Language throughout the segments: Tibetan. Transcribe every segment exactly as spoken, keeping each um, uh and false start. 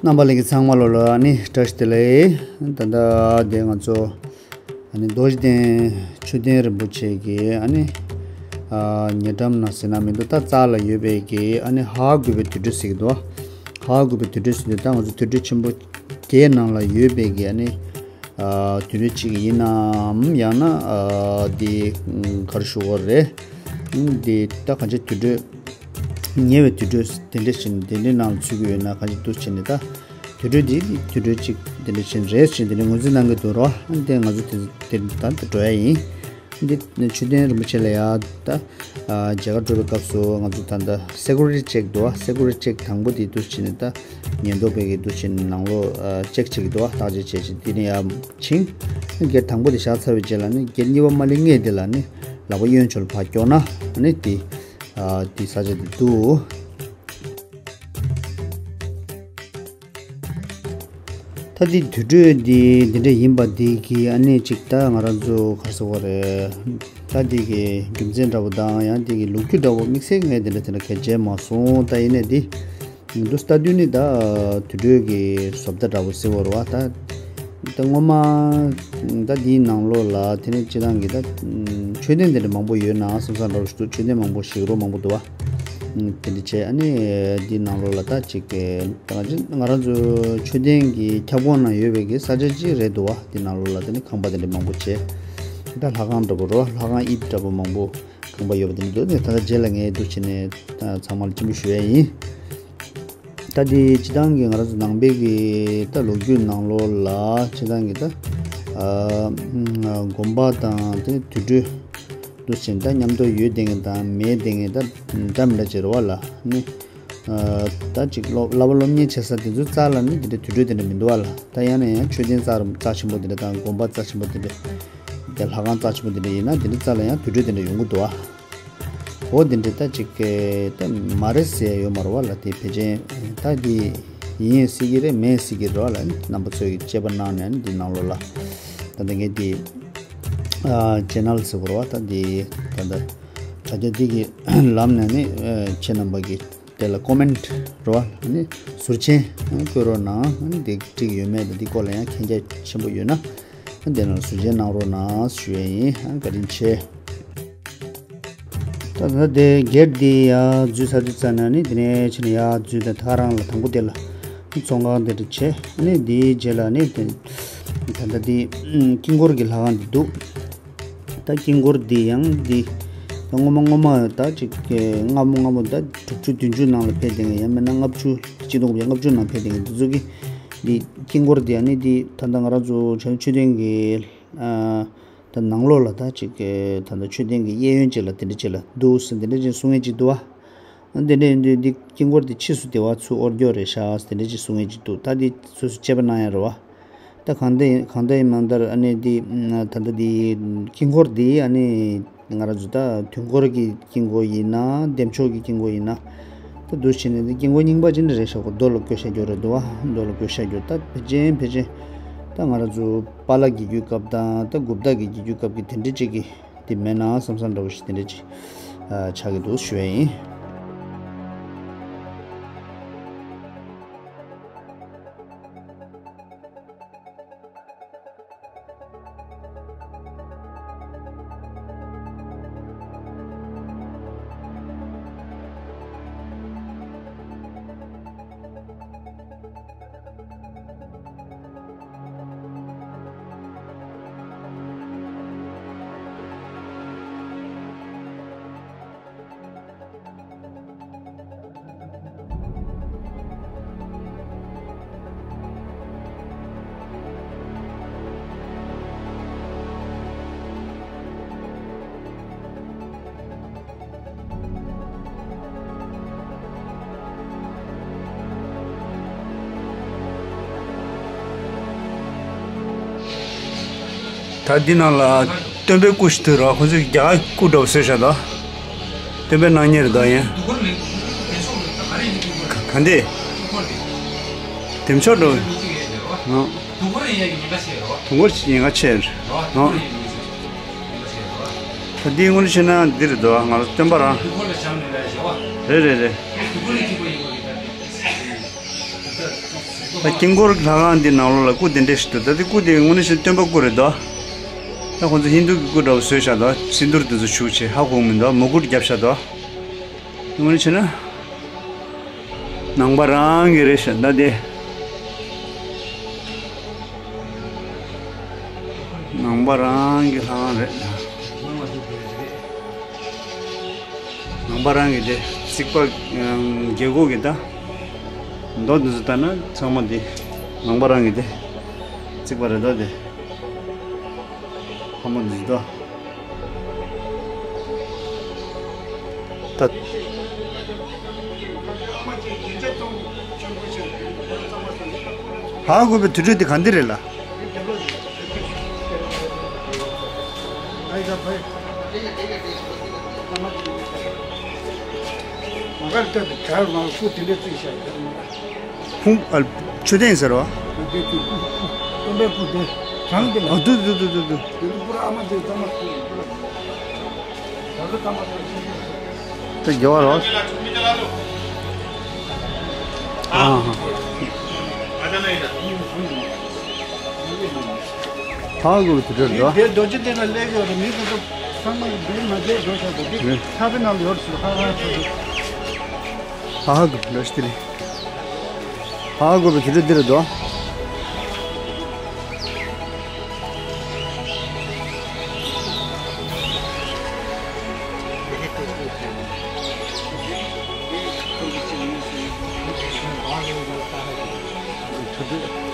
རྣམ་པ་ལྷན་རྒྱས་ཚང་མ་ལོ་ལ་ཨ་ནི་བཀྲ་ཤིས་བདེ་ལེགས། ད་ལྟ་དེ་ང་ཚོ་ཨ་ནི་རྡོ་རྗེ་གདན་མཆོད་རྟེན་རིན་པོ་ཆེ་གི་ཨ་ནི་ཨ་ཉེ་འགྲམ་ན་ཟེར་ན་མི་འདུག་ད་རྩ་ལ་ཡོད་པའི་གི་ཨ་ནི་ཧ་གོ་བའི་དུར་ཁྲོད་ཟེར་གི་འདུག་ཧ་གོ་བའི་དུར་ཁྲོད་ཟེར་དུས་ད་ང་ཚོ་དུར་ཁྲོད་ཆེན་པོ་བརྒྱད་ནང་ལ་ཡོད་པའི་གི་ཨ་ནི་ཨ་དུར་ཁྲོད་ཅིག་ཡིན་ནམ། ཡང་ན་ཨ་དེ་ག་རེ་ཞུ་དགོས་རེད། དེ་ད་གང་ཅི་དུར་ཁྲོད་ཉེ་བའི་དུར་ཁྲོད་དེ་འདྲ་ཞིག་དེ་འདྲའི་ནང་ཚུད་ཀྱི་ཡོད་ན་གང་ཅི་འདུག་བྱས་ནས་ད་དུར་ཁྲོད་འདི་དུར་ཁྲོད་ཅིག་དེ་འདྲ་ཞིག་རེད་ཞེས་དེ་འདྲ་ངོས་འཛིན་གནང་གི་འདུག་རོ། དེ་ང་ཚོ་དེ་དེ་ད་ད་འགྲོ་ཡ་ཡིན། འདི་མཆོད་རྟེན་རིན་པོ་ཆེ་ལ་ཡ་ད་ཨ་མཇལ་ཁ་འགྲོ་བའི་སྐབས་སུ་ང་ཚོ་ད་ད་སེ་ཀུ་རི་ཊི་ཅེག་འདུག་བ། སེ་ཀུ་རི་ཊི་ཅེག་དང་པོ་དེ་འདུག་བྱས་ནས་ད་ཉེན་རྟོག་པའི་གི་འདུག་བྱས་ནས་ནང་ལོགས་ཨ་ཅེག་བྱེད་ཀྱི་འདུག་བ། བརྟག་དཔྱད་བྱས་བྱས་དེ་ནས་ཡ་ཕྱིན། སྒེར་དང་པོ་དེ་བཞག་ཚར་བའི་རྗེས་ལ་ནི་སྒེར་གཉིས་པ་མ་ལེན་སྔས་དེ་ལ་ནི་ལག་པ་གཡོན་ཕྱོགས་ལ་ཕར་སྐྱོར་ན་ནི་དེ་ཨ་དེ་ས་ཆ་དེ་འདུག་ད་འདི་དུར་ཁྲོད་འདི་འདི་འདྲ་ཡིན་པ་འདི་གི་ཨ་ནི་ཅིག་ད་ང་རང་ཚོ་ག་རེ་ཟེར་དགོས་རེད། ད་འདི་གི་རྒྱུ་མཚན་འདྲ་པོ་དང་ཡང་འདི་གི་ལོ་རྒྱུས་འདྲ་པོ་དམིགས་བསལ་ངས་འདི་འདྲ་དེ་འདྲ་གལ་བྱས་མ་སོང་། ད་ཡིན་ནའི་འདི་འདུག་ལྟ་དུས་ནི་ད་དུར་ཁྲོད་ཀྱི་བཟོ་ལྟ་འདྲ་པོ་ཟེར་དགོས་རེད་བ། ད་ད་སྔོན་མ་ད་འདིའི་ནང་ལོགས་ལ་དེ་ནས་སྤྱི་བཏང་གི་ད་མཆོད་རྟེན་དེ་འདྲ་མང་པོ་ཡོད་ན་བསམ་བསམ་འདྲ་པོ་ཞིག་འདུག་མཆོད་རྟེན་མང་པོ་ཞིག་རོ་མང་པོ་འདུག་བ། དེ་འདྲ་བྱས་ཨ་ནི་འདིའི་ནང་ལོགས་ལ་ད་ཅིག་ད་ང་ཚོ་ང་རང་ཚོ་མཆོད་རྟེན་གྱི་ཁྱབ་ཁོངས་ནང་ཡོད་པའི་གི་ས་ཆ་ཅིག་རེད་འདུག་བ། དེ་ནང་ལོགས་ལ་དེ་ནི་ཁང་པ་དེ་འདྲ་མང་པོ་བྱས། ད་ལྷ་ཁང་འདྲ་པོ་རོ་ལྷ་ཁང་དབྱིབས་འདྲ་པོ་མང་པོ་ཁང་པ་ཡོད་པ་དེ་འདྲ་འདུག་ནས་ད་ལྟ་རྗེས་ལ་ངས་འདུག་བྱས་ནས་ད་ཚང་མ་ལ་སྤྱན་འབུལ་ཞུ་ཡ་ཡིན། ད་དེ་སྤྱི་བཏང་གི་ང་རང་ཚོ་ནང་པའི་གི་ད་ལོ་རྒྱུས་ནང་ལོགས་ལ་སྤྱི་བཏང་གི་ད་ཨ་དགོན་པ་དང་དེ་དུར་ཁྲོད་འདུག་བྱས་ད་མཉམ་དུ་ཡོད་བསྡད་མཁན་དང་མེད་བསྡད་མཁན་ད་འདྲ་མི་འདྲ་བྱེད་རེད་བ་ལ་ནི། ཨ་ད་ཅིག་སློབ་བསླབ་པ་སློབ་གཉེར་བྱེད་ས་དེ་ཚོའི་རྩ་ལ་ནི་དེ་འདྲ་དུར་ཁྲོད་དེ་འདྲ་མི་འདུག་བ་ལ། ད་ཡང་ན་ཡང་མཆོད་རྟེན་རྩ་རྩ་ཆེན་པོ་དེ་འདྲ་དང་དགོན་པ་རྩ་ཆེན་པོ་དེ་འདྲ་དེ་ལྷ་ཁང་རྩ་ཆེན་པོ་དེ་འདྲ་ཡིན་ན་དེ་འདྲའི་རྩ་ལ་ཡང་དུར་ཁྲོད་དེ་འདྲ་ཡོང་གི་འདུག་བ། འོ་དེ་འདྲ་ད་ཅིག་ད་མ་རེད་ཟེར་ཡ་ཡོད་མ་རེད་བ་ལ། དེ་ཕལ་ཆེར་ད་དེ་ཡིན་ཡིན་སྲིད་ཀྱི་རེད་མེད་སྲིད་ཀྱི་རེད་བ་ལ། རྣམ་པ་ཚོས་ཀྱི་དཔྱད་པ་གནང་ནས་འདི་ནང་ལོགས་ལ་ད་ལྟ་ངས་དེ་ཨ་ཅེ་ནལ་ཟེར་བ་རེད་བ། ད་དེ་ད་ལྟ་དྲ་རྒྱ་འདི་གི་ལམ་ནས་ནི་ཨ་ཁྱེད་རྣམ་པ་གི་དེ་ལ་ཀོ་མེན་ཊི་རེད་བ་ནི་ཟུར་མཆན་བཀོད་རོགས་གནང་། ནི་དེ་འགྲིག་ཡོད་མེད་དང་འདི་སྐོར་ལ་ཡང་མཁྱེན་རྒྱ་ཆེན་པོ་ཡོད་ན་དེ་ནང་ཟུར་མཆན་གནང་རོགས་གནང་ཞུ་ཡས་ཡིན། བཀའ་དྲིན་ཆེ། ད་ད་དེ་གེ་ཊི་འདི་ཡར་འཛུལ་ཚར་དུས་ཙམ་ན་ནི་དེ་ནས་ཕྱིན་ནས་ཡར་འཛུལ་དང་ཐག་རང་ལ་དང་པོ་དེ་ལ་ཚོང་ཁང་དེ་འདྲ་བྱས། ནི་དེའི་རྗེས་ལ་ནི་དེ་ད་ལྟ་དེ་དཀྱིལ་འཁོར་གྱི་ལྷ་ཁང་འདི་འདུག་ད་དཀྱིལ་འཁོར་འདི་ཡང་འདི་ད་སྔོན་མ་སྔོན་མ་ད་ཅིག་སྔ་མོ་སྔ་མོ་ད་དྲུག་ཅུ་བདུན་ཅུ་ནང་ལ་ཕེབས་བསྡད་མཁན་ཡང་མིན་ན་ལྔ་བཅུ་གཅིག་སྟོང་དགུ་བརྒྱ་ལྔ་བཅུ་ནང་ཕེབས་བསྡད་མཁན་འདི་ཚོ་གི་འདི་དཀྱིལ་འཁོར་འདི་ཡང་ནི་འདི་ད་ལྟ་ང་རང་ཚོ་བྱང་ཆོས་ལྡན་གྱི་ཨ། ད་ནང་ལོགས་ལ་ད་ཅིག་གི་ད་ལྟ་མཆོད་རྟེན་གྱི་གཡས་གཡོན་ཅིག་ལ་དེ་འདྲ་ཅིག་ལ་འདུག་ཟེར་དེ་འདྲ་ཅིག་གསུང་མཁན་ཅིག་འདུག་བ། དེ་འདྲ་ཡིན་དུས་འདི་དཀྱིལ་འཁོར་དེ་ཕྱིས་སུ་དེ་བ་ཚུར་དབོར་རྒྱུ་རེད་ཤག་དེ་འདྲ་ཅིག་གསུང་མཁན་ཅིག་འདུག་ད་འདི་སོ་སོས་དཔྱད་པ་གནང་ཡ་རེད་བ། ད་གང་ལྟར་གང་ལྟར་ཡིན་མིན་ལྟར་ཨ་ནི་འདི་ད་ལྟ་འདི་དཀྱིལ་འཁོར་འདི་ཨ་ནི་ང་རང་ཚོ་ད་དུས་འཁོར་གྱི་དཀྱིལ་འཁོར་ཡིན་ན་བདེ་མཆོག་གི་དཀྱིལ་འཁོར་ཡིན་ན། ད་འདུག་བྱས་ནས་འདི་དཀྱིལ་འཁོར་རྙིང་པ་ཅིག་འདྲ་རེད་ཤག་གོ་རྡོ་ལ་བརྐོས་བཞག་རྒྱུ་རེད་འདུག་བ། རྡོ་ལ་བརྐོས་བཞག་རྒྱུ་ད་ཕལ་ཆེར་ཕལ་ཆེར་ད་ང་རང་ཚོ་པཱ་ལགས་རྒྱལ་རྒྱུད་སྐབས་དང་ད་གུཔྟ་གི་རྒྱལ་རྒྱུད་སྐབས་ཀྱི་དེ་འདྲ་ཅིག་གི་དེ་མེད་ན་བསམ་བསམ་འདྲ་བོ་ཞིག་དེ་འདྲ་ཅིག་ཨ་ཆགས་ཀྱི་འདུག་ཞུ་ཡ་ཡིན། ད་འདི་ནང་ལ་སྟོན་པའི་སྐུ་ཞིག་འདུག་ར། ཁོ་ཚོས་རྒྱ་གར་སྐུ་འདྲ་བོ་བཟོས་བཞག་འདུག་སྟོན་པའི་སྣང་བརྙན་རེད་འདུག་ཡིན། ག་འདི། བདེ་མཆོག་འདྲ་བོ། ཨང་། དུས་འཁོར་གྱི་ཉེན་ཁ་ཆེ་རེད་བ། དུས་འཁོར་གྱི་ཉེན་ཁ་ཆེ་རེད་བ། ཨང་། ད་འདི་དངོས་གནས་བཤད་ན་འདི་རེད་འདུག་ང་ཚོ་སྟོན་པ་རང་། དུས་འཁོར་ལ་བྱམས་ནས་ལས་བྱ་བ། རེད་རེད་རེད། དུས་འཁོར་ལ་སྐྱིད་པ་ཡིན་པ་གི་ད་དེ། ད་དཀྱིལ་འཁོར་ལྷ་ཁང་འདི་ནང་ལོགས་ལ་སྐུ་དེ་འདྲས་ཞིག་འདུག་ད་དེ་སྐུ་དེ་དངོས་གནས་བྱས་ན་སྟོན་པ་སྐུ་རེད་དོ། ད་ཁོང་ཚོ་ཧིན་དུ་གི་སྐུ་འདྲ་བོ་བཟོས་བཞག་དོ། སིནྡུར་དེ་ཚོ་བྱུགས་བྱས་ཧ་གོ་མི་འདུག་མོ་གུར་བརྒྱབ་བཞག་དོ། དངོས་གནས་བྱས་ན། ནང་པ་རང་གི་རེད་ཤག་ད་དེ། ནང་པ་རང་གི་ལྷ་ཁང་རེད། ནང་པ་རང་གི་དེ་རྩིག་པ་རྒྱལ་སྒོ་གི་ད། མདོ་འདི་ཚོ་ལྟ་ན་ཚང་མ་དེ་ནང་པ་རང་གི་དེ་རྩིག་པ་རེད་དོ་དེ། ལྷ་མོ་འདི་ཚོ་ད། ད། ཧ་གོ་བའི་དུར་ཁྲོད་དེ་ག་འདི་རེད་ལ། ཁུངས་ཨ་མཆོད་རྟེན་ཟེར་བ། ཨ་འདུག་འདུག་འདུག་འདུག་འདུག་ད་རྒྱལ་བ་རོ། ཨ་ཧ། ཧ་གོ་བའི་དུར་ཁྲོད་འདུག་དེ་རྡོ་རྗེ་གདན་ལ་སླེབས་ཡོད་རེད། མི་ཁོ་ཚོ་ཚང་མ་འདིར་མ་བསྡད་འགྲོ་ཤག་འདུག་དེ་ཧ་གོ་བའི་དུར་ཁྲོད་འདི་རེད། ཧ་གོ་བའི་དུར་ཁྲོད་འདི་རེད་དོ།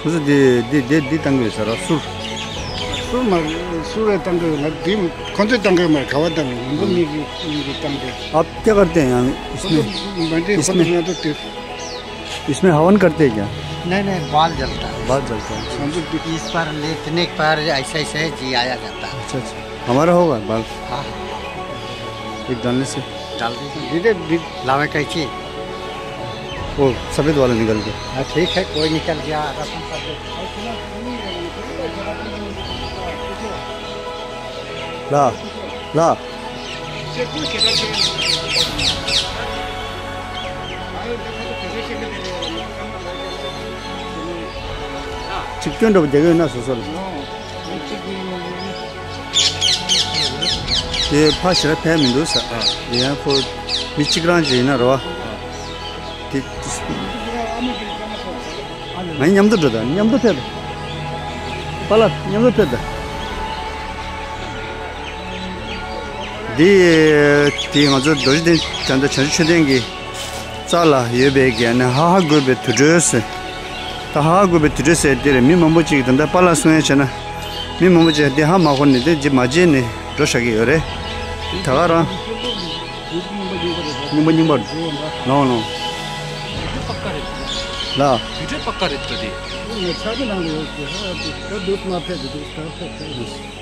ཁོ་ཚོ་འདི་འདི་འདི་འདི་བཏང་གི་ཡོད་ས་ར་གསུར། གསུར་མ་གསུར་རེ་བཏང་གི་ཡོད། ང་འདི་ཁོ་ཚོས་བཏང་གི་ཡོད་མ་རེད། ག་བ་བཏང་གི་ཡོད། མི་གི་མི་གི་བཏང་གི། आप क्या करते हैं यहाँ? इसमें? ཁོ་ཚོ་མ་འདྲེས་ཁོ་ཚོ་इसमें? ང་ཚོ་དེ། इसमें हवन करते हैं क्या? नहीं, नहीं, बाल जलता है। बाल जलता है। ང་ཚོ་དེ། इस पर लेटने पर ऐसे ऐसे जी आया जाता है। अच्छा, अच्छा। हमारा होगा बाल? हाँ। एक डालने से? डाल दीजिए। दीदी, दीदी। लावे कैंची। वो सफेद वाला निकल गया। हाँ, ठीक है, कोई निकल गया, रसम कर दो। ला, ला। གཅིག་སྐྱོན་འདྲ་པོ་རྒྱག་གི་ཡོད་ན་སོ་སོ་ལ། དེ་ཕ་ཞེ་དྲག་ཕན་མི་འདུག་ས། ཨ། དེ་ཡང་ཁོ་མི་གཅིག་རང་ཅིག་ཡིན་ན་རེད་བ། དེ། ང་མཉམ་དུ་འགྲོ་ད། མཉམ་དུ་ཕེབས་ད། པཱ་ལགས་མཉམ་དུ་ཕེབས་ད། འདི། དེ་ང་ཚོ་རྡོ་རྗེ་གདན་དང་ད་བྱང་ཆུབ་མཆོད་རྟེན་གྱི་རྩ་ལ་ཡོད་པའི་གི་ནི་ཧ་ཧ་རྒོད་པའི་དུར་ཁྲོད་ཟེར། ད་ཧ་ཧ་རྒོད་པའི་དུར་ཁྲོད་ཟེར་དེ་རེད། མི་མང་པོ་ཅིག་ད་ལྟ་པཱ་ལགས་གསུང་ཡ་བྱས་ན། མི་མང་པོ་ཅིག་དེ་ཧ་མ་གོ་ནས་དེ་ཇི་མ་བརྗེད་ནས་འགྲོ་བཞག་གི་ཡོད་རེད། ད་ག་རང་། རྙིང་པ་རྙིང་པ། ལོང་ལོང་། དུར་ཁྲོད་པ་ཀ་རེད། ལ། དུར་ཁྲོད་པ་ཀ་རེད་ད་དེ། ངས་ཚ་གི་ནང་ལ་ཡོད་ཟེར་ཧ་ཏི་ད་དུ་མ་ཕེབས་དུ་ད་ཕེབས་ཕེབས།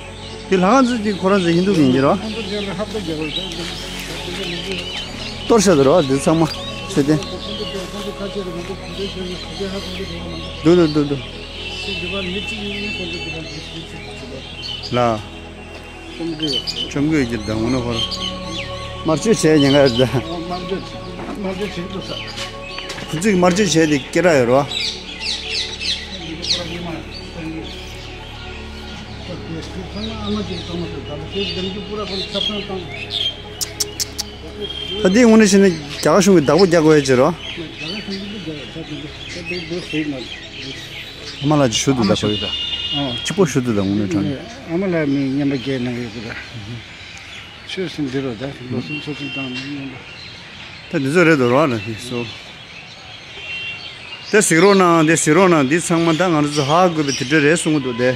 དེ་ལྷ་ཁང་ཚོ་དེ་ཁོ་རང་ཚོ་ཧིན་དུ་གི་ཡིན་གྱི་རོ། ཁོང་ཚོ་དེ་ལ་ཧབ་ཏུ་རྒྱག་རོགས་བྱ། གཏོར་བྱ་དུ་རོ་འདི་ཚང་མ་མཆོད་རྟེན། ཁོང་ཚོ་དེ་ཁོང་ཚོ་ཁ་ཆེ་རུ་ཁོང་ཚོ་གུང་ཁྲན་ཆེ་རུ་དེ་ཧ་ཁོང་ཚོ་དེ་ཧ་མ་འདུག་འདུག་འདུག་འདུག་དེ་འདི་པར་མི་གཅིག་གཉིས་གཉིས་ཁོང་ཚོ་དེ་པར་འདུག་འདུག་འདུག་འདུག་ལ། བཅོམ་གི་ཡོད། བཅོམ་གི་ཡོད་ཀྱི་ད་འོ་ན་ཁོ་རང་། དམར་མཆོད་བྱས་ཉེན་ཁ་ཡོད་ད། དམར་མཆོད་དམར་མཆོད་བྱེད་ཀྱི་འདུག་ས། ཁོ་ཚོས་དམར་མཆོད་བྱས་ཏེ་སྐད་གྲགས་ཡོད་རོ། ད་འདི་དངོས་གནས་བྱས་ན་རྒྱ་གར་གཞུང་གིས་བདག་པོ་རྒྱག་དགོས་ཡ་ཅིག་རོ། ཨ་མ་ལགས་ཀྱིས་ཞུ་འདུག་ད་ཁོ་ཡིས། གཅིག་པོ་ཞུ་འདུག་ད་དངོས་གནས་དྲང་གནས། ཨ་མ་ལགས་མི་རྔན་པ་བརྒྱད་གནང་ཡོད་གི་ད། ཆོས་སུ་འདི་རོ་ད་ལོ་གསུམ་ཚོ་གསུམ་བཏང་ནས་རྔན་པ། ད་འདི་ཚོ་རེད་འདུག་རོ་ན་དེ་སོ། དེ་གཟིགས་རོགས་གནང་། དེ་གཟིགས་རོགས་གནང་། འདི་ཚང་མ་ད་ང་རང་ཚོ་ཧ་གོ་བའི་དུར་ཁྲོད་རེད་གསུང་གི་འདུག་དེ།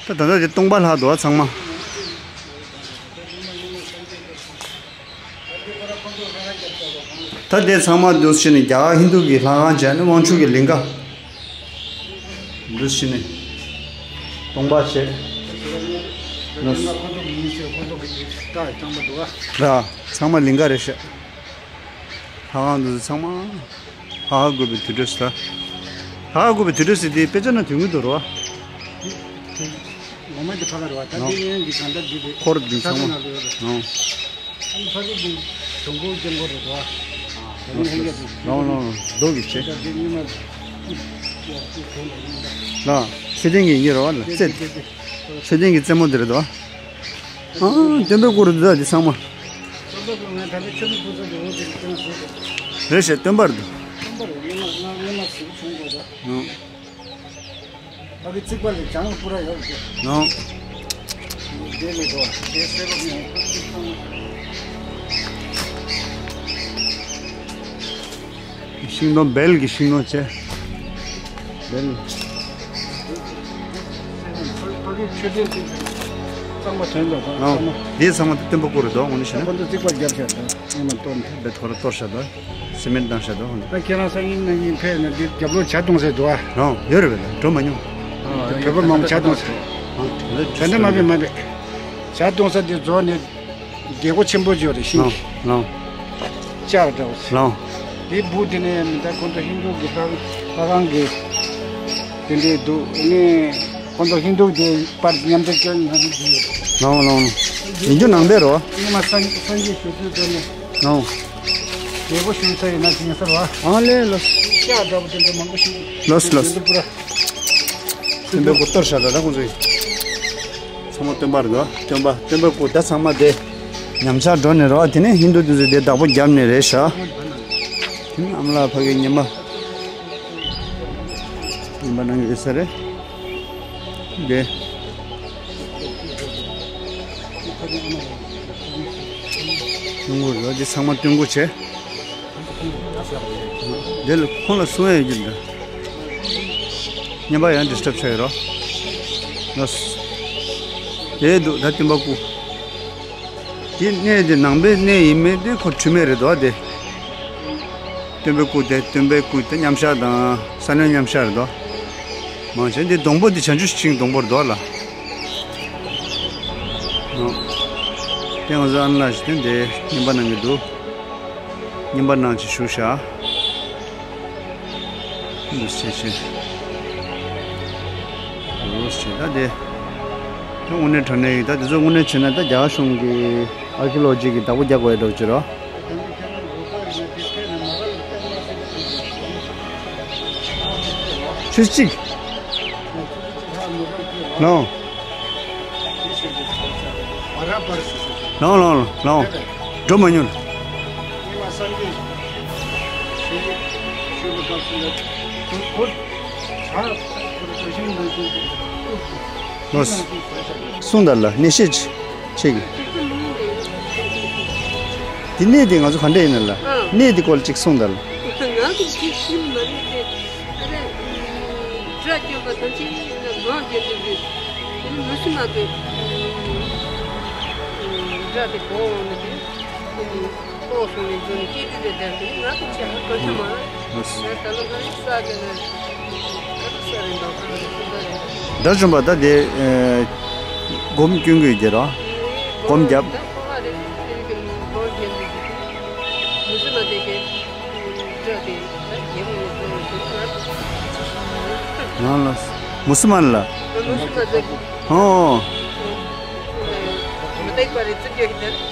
ད་ད་ལྟ་དེ་སྟོང་པ་ལྷག་འདུག་ཨ་ཚང་མ། ད་དེ་ཚང་མ་འདུག་ཕྱིན་ནས་རྒྱ་གར་ཧིན་དུ་གི་ལྷ་ཁང་བྱས་ནས་དབང་ཕྱུག་གི་ལིང་ག་འདུག་ཕྱིན་ནས་སྟོང་པ་བྱས། ལ་ཚང་མ་ལིང་ག་རེད་ཤག་ལྷ་ཁང་འདི་ཚོ་ཚང་མ་ཧ་ཧ་རྒོད་པའི་དུར་ཁྲོད་ཟེར། ཧ་ཧ་རྒོད་པའི་དུར་ཁྲོད་ཟེར་དེ་དཔེ་ཆ་ནང་དོན་གྱི་འདུག་རོ། ངོ་མ་དེ་ཕ་ལ་རེད་བ། ད་ནོ། དེ་གཉེན་གྱི་གང་ལྟར་འདི་རེད། འཁོར་འདི་ཚང་མ་ནང་ལ་ཡོད་རེད། ནོ། ཨ་ནི་ཕ་གི་འདི་གྲོང་ཁོག་སྐྱེ་འགོ་རེད་བ། ད་ནི་ཧེང་གི་འདུག་ནོ་ནོ་ནོ། རྡོ་གི་ཆེ། ད་དེ་ཉི་མ། ལ། མཆོད་རྟེན་གྱི་ཡིན་གྱི་རེད་བ་ལ། རྩེ། མཆོད་རྟེན་གྱི་རྩེ་མོ་དེ་རེད་དོ། ཨ། སྟོན་པའི་སྐུ་རུ་འདུག་འདི་ཚང་མ། རེད་ཤག་སྟོན་པ་རེད་འདུག་ཨ་གི་རྩིག་པ་ལས་བྱང་པུ་ར་ཡོད་རེད། ནོ། དེ་ལས་འགྲོ་བ་དེ་སེ་རོ་མི་ཡོང་། ཤིང་སྡོང་བལ་གྱི་ཤིང་སྡོང་བྱས། བལ། ཕ་གི་མཆོད་རྟེན་དེ་གཙང་མ་དོན་དང་ཨང་། གཙང་མ། འདི་ཚང་མ་སྟོན་པ་སྐུ་རེད་དོ་དངོས་གནས་བཤད་ན། ཁོ་ཚོ་རྩིག་པ་བརྒྱབ་བཞག་དང་སྔོན་མ་གཏོར་ནས། བལ་ཐོ་ར་གཏོར་བཞག་དོ། སི་མེན་བཏང་བཞག་དོ། ད་ཁྱེད་རང་སང་ཉིན་གནངས་ཉིན་ཕེབས་ནས་འདི་རྒྱབ་ལོགས་ཇ་བཏུང་ས་འདུག་ཨ། ཨང་ཡོད་རེད་བལ་འགྲོ་མ་མྱོང་། བོད་པ་མང་པོ་ཇ་བཏུང་ས། ཨང་། ད་འདི་མ་ཕེབས་མ་ཕེབས། ཇ་བཏུང་ས་འདི་རྫོགས་ནས། རྒྱལ་སྒོ་ཆེན་པོ་ཅིག་ཡོད་རེད་ཤིང་གི། ལགས། ལགས། ལྕགས་འདྲ་བོ་ཞིག་ལགས། དེའི་སྦུག་དེ་ནས་མི་ད་ཁོང་ཚོ་ཧིན་དུ་གི་ལྷ་ལྷ་ཁང་གི་དེ་འདྲའི་འདུག་ཨ་ནི་ཁོང་ཚོ་ཧིན་དུ་དེ་པར་མཉམ་འབྲེལ་སྐྱོན་ཡང་ནི་འདུག་ཡོད། ལགས་ལགས། ཡིན་རྒྱུ་ནང་པའི་རོ། ཨ་ནི་མ་སངས་སངས་རྒྱས་ཞུ་ཚུལ་དེ་ནི། ལགས། རྒྱལ་སྒོ་ཞུ་ས་ཡིན་ན་ཞིང་སར་བ། ཨ་ལེ་ལོ། ཤ་འདྲ་བོ་དེ་འདྲ་མང་པོ་ཞིག་ལོས་ལོས། དེ་འདྲ་པུ་ར། སྟོན་པའི་སྐུ་གཏོར་བཞག་ད་ད་ཁོང་ཚོས། ཚང་མ་སྟོན་པ་རེད་དོ། སྟོན་པ་སྟོན་པའི་སྐུ་ད་ཚང་མ་དེ་ཉམས་ཆག་འགྲོ་ནས་རོ། དེ་ནས་ཧིན་དུ་དེ་ཚོས་དེ་བདག་པོ་བརྒྱབ་ནས་རེད་ཤག་དེ་ནས་ཨ་མ་ལགས་ཕ་གིའི་ཉི་མ། ཉི་མ་ནང་གི་ས་རེད། དེ། སྟོན་སྐུ་རོ་དེ་ཚང་མ་སྟོན་སྐུ་བྱས། དེ་ལ་ཁོང་ལ་གསུང་ཡ་ཡོད་ཀྱི་འདུག་བརྙན་པ་ཡང་ཌི་སི་ཊབ་བྱས་ཡོད་རོ། ལོས། དེ་འདུག་ད་སྟོན་པ་སྐུ། དེ་གནས་དེ་ནང་པའི་གནས་ཡིན་མིན་དེ་ཁོ་འཁྲུལ་མེད་རེད་དོ་དེ། སྟོན་པའི་སྐུ་དེ་སྟོན་པའི་སྐུ་དེ་མཉམ་བཞག་དང་ས་གནས་མཉམ་བཞག་རེད་དོ། མང་ཆེ་འདི་སྡོང་པོ་འདི་བྱང་ཆུབ་ཤིང་སྡོང་པོ་རེད་དོ་ལ། དེ་ང་ཚོ་ཨ་ནི་ལ་ཞིག་དེ་འདི་བརྙན་པ་ནང་གི་འདུག་བརྙན་པ་ནང་ཅིག་བཞུགས་ཤག་འདུག་སེ་བྱས། འདུག་སེ་ད་དེ། ད་དངོས་གནས་དྲང་གནས་ཡིན་ད་དེ་ཚོ་དངོས་གནས་བྱས་ན་ད་རྒྱ་གར་གཞུང་གི་ཨར་ཀི་ལོ་ཇི་གི་བདག་པོ་རྒྱག་དགོས་ཡ་འདྲ་བོ་ཅིག་རེད། ཆུ་གཅིག་ལོ། ལོ་ལོ་ལོ། འགྲོ་མ་མྱོང་། ལོ། གསུངས་དང་ལ་གནས་བཤད་ཅིག་ཅིག་དེ་གནས་དེ་ང་ཚོ་ག་འདྲ་ཡིན་ན་ལ། ཨ། གནས་དེ་སྐོར་ཅིག་གསུངས་དང་ལ། ང་ཚོ་ཅིག་ཤེས་མ་རེད་དེ། ཨ་རེ། སྒྲ་སྐྱོན་པ་ཐམས་ཅད་ནི་ངག་འགེལ་དུ་འདུག་དེ་ནི་མུ་སི་མ་དེ། སྒྲ་དེ་གོ་འོང་ནི་དེ། དེ་ནི་ལྟོགས་སོང་ནས་འཛུལ་ནས་སྐྱེ་དུས་དེ་དེར་དེ་ནི་ང་ཚོ་ཆེ་ཧ་གོ་ཆ་མ་རེད། ད་ལོ་ཁ་རི་ས་དེ་ནི་ཁ་རི་ས་རེད་འདུག་ཁ་རི་ས་རེད། དགྲ་བཅོམ་པ་ད་དེ་སྒོམ་སྐྱོན་གྱི་རྒྱལ་ར། སྒོམ་རྒྱབ། ད་ཁོ་ཧ་རེ་དེ་ནི་སྒོམ་རྒྱབ་ནས་དེ་མུ་སི་མ་དེ་གས། ང་ལ་མུ་སི་མན་ལ། ཧོ།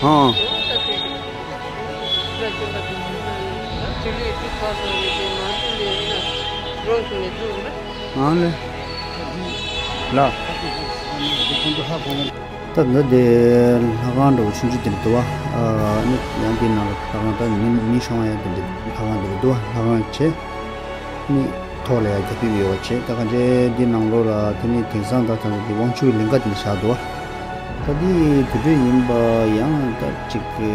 ཧོ། ང་ལ། ལ། ད་ནི་དེ་ལྷ་ཁང་འདྲ་བོ་ཆུང་ཆུང་དེ་འདྲ་འདུག་བ། ཨ་ནི་ཡང་དེའི་ནང་ལ་ལྷ་ཁང་ད་མི་མི་ཤོང་བ་ཡང་དེ་འདྲ་ལྷ་ཁང་དེ་འདྲ་འདུག་བ། ལྷ་ཁང་བྱས། ནི་ཐོག་ལ་ཡང་རྒྱ་ཕིབས་ཡོད་བྱས། ད་ག་འདྲའི་འདི་ནང་ལོགས་ལ་དེ་ནི་དེང་སང་ད་ད་འདི་དབང་ཕྱུག་གི་ལིང་ག་དེ་འདྲ་བཞག་འདུག་བ། ད་འདི་དུར་ཁྲོད་ཡིན་པ་ཡང་ད་ཅིག་གི་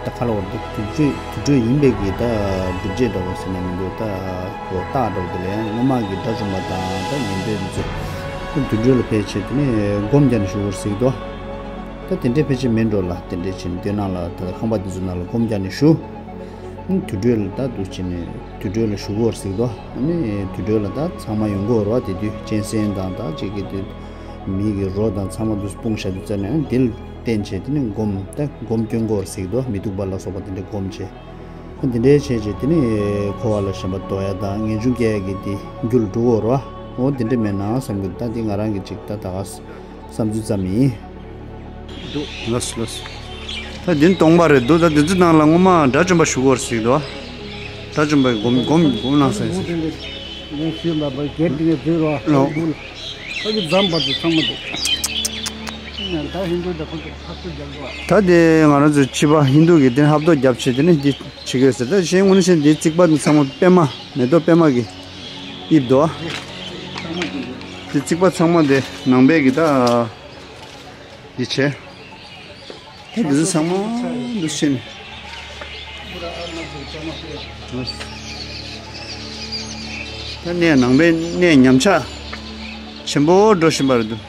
ད་ཁ་ལ་བར་དུ་དུར་ཁྲོད་དུར་ཁྲོད་ཡིན་པའི་གི་ད་སྒྲུབ་བྱེད་འདྲ་བོ་ཟེར་ན་མི་འདུག་ད་གོ་རྟགས་འདྲ་བོ་དེ་ལ་ཡང་སྔོན་མ་གི་དགྲ་བཅོམ་པ་དང་ད་ཉན་ཐོས་འདི་ཚོ་དུར་ཁྲོད་ལ་ཕེབས་བྱས་དེ་ནས་སྒོམ་རྒྱག་ནས་བཞུགས་པར་གཟིགས་དོ། ད་དེ་འདྲའི་ཕལ་ཆེར་མིན་འགྲོ་ལ་དེ་འདྲའི་ཕྱིན་དེ་ནང་ལ་ད་ཁང་པ་འདི་ཚོ་ནང་ལ་སྒོམ་རྒྱག་ནས་བཞུགས། དུར་ཁྲོད་ལ་ད་འདུག་བྱས་ནས་དུར་ཁྲོད་ལ་བཞུགས་པར་གཟིགས་དོ། ཨ་ནི་དུར་ཁྲོད་ལ་ད་ཚང་མ་ཡོང་གི་ཡོད་རེད་བ། དེ་དུས་གཅན་གཟན་དང་ད་ཅིག་གི་དུས། མི་གི་རོ་དང་ཚང་མ་འདུས་སྤུངས་བཞག་དུས་ཙ་ནས་འདི་ལ་བརྟེན་བྱས་དེ་ནི་སྒོམ་ད་སྒོམ་སྐྱོན་གོ་བར་གཟིགས་དོ། མི་སྡུག་པ་ལ་སོགས་པ་དེ་འདྲའི་སྒོམ་བྱས། འདི་འདྲའི་བྱས་བྱས་དེ་ནི་འཁོར་བ་ལ་ཞེན་པ་ལྡོག་ཡ་དང་ངེས་འབྱུང་སྐྱེ་ཡ་གི་དེ་རྒྱུ་ལ་འགྲོ་གི་ཡོད་རེད་བ། འོ་དེ་འདྲ་མེད་ན་བསམ་གི་ད་དེ་ང་རང་གི་ཅིག་ད་ད་ག་བསམ་ཚུལ་ཙམ་ཡིན། འདུག་ལགས་སོ་ལགས་སོ། ད་འདི་ནི་སྟོང་པ་རེད་འདུག་ད་འདི་ཚོའི་ནང་ལ་སྔོན་མ་དགྲ་བཅོམ་པ་བཞུགས་ཡོད་རེད་ཟེར་གི་འདུག་དགྲ་བཅོམ་པའི་སྒོམ་སྒོམ་སྒོམ་གནང་ས་ཡིན་ཟེར། ངས་ཞུས་པ་བར་སྒེར་དེ་ངས་བཟོས་རོགས། ལོ། ཁོ་གི་འཛམ་བར་དུ་ཚང་མ་འདུག་ཡང་ད་ཧིན་རྡུ་དང་ཁོ་ཚོ་ཧབ་ཏུ་རྒྱག་འདུག་ད་དེ་ང་རང་ཚོ་ཕྱི་པ་ཧིན་རྡུ་གི་དེ་ཧབ་ཏོ་རྒྱབ་བྱས་དེ་ནི་འདི་བྱེད་དགོས་ཟེར། ད་གཞན་དངོས་གནས་བཤད་ན་འདི་རྩིག་པ་འདི་ཚང་མ་པད་མ་མེ་ཏོག་པད་མ་གི་དབྱིབས་འདུག་ཚང་མ་འདི་འདུག་དེ་རྩིག་པ་ཚང་མ་དེ་ནང་པའི་གི་ད་འདི་བྱས། ད་འདི་ཚོ་ཚང་མ་འདུག་ཕྱིན། ད་གནས་ནང་པའི་གནས་ཉམས་ཆག་ཆེན་པོ་འགྲོ་བཞིན་པ་རེད་འདུག་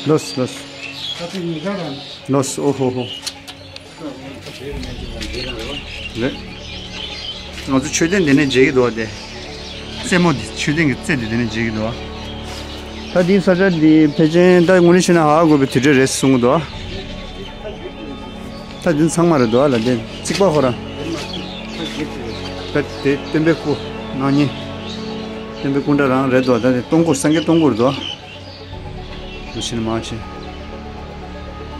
ལོས་ལོས། རེད། ང་ཚོ་མཆོད་རྟེན་འདི་ནས་མཇལ་གྱི་འདུག་བ་དེ། རྩེ་མོ་འདི་མཆོད་རྟེན་གྱི་རྩེ་འདི་འདི་ནས་མཇལ་གྱི་འདུག་བ། ད་འདིའི་ས་ཆ་འདི་ཕལ་ཆེར་ད་དངོས་གནས་བཤད་ན་ཧ་གོ་བའི་དུས་ཚོད་རེད་གསུང་གི་འདུག་བ། ད་འདི་ཚང་མ་རེད་འདུག་བ་ལ་དེ་རྩིག་པ་ཁོ་རང་། ད་དེ་སྟོན་པའི་སྐུ་སྣང་བརྙན། སྟོན་པའི་སྐུ་འདྲ་རང་རེད་འདུག་བ། ད་དེ་སྟོང་སྐུ་སངས་རྒྱས་སྟོང་སྐུ་རེད་འདུག་བ། འདུ་ཤེས་མང་ཆེ།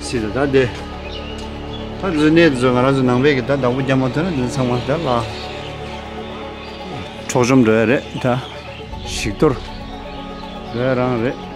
སྲིད་དུ་ད་དེ། ད་འདི་ནས་འདི་ཚོ་ང་རང་ཚོ་ནང་པའི་གི་ད་བདག་པོ་རྒྱ་མ་ཐོན་ན་འདི་ཚང་མ་ད་ལ། འཕྲོག་བཅོམ་འགྲོ་ཡ་རེད་ད། ཞིག་གཏོར། འགྲོ་ཡ་རང་རེད།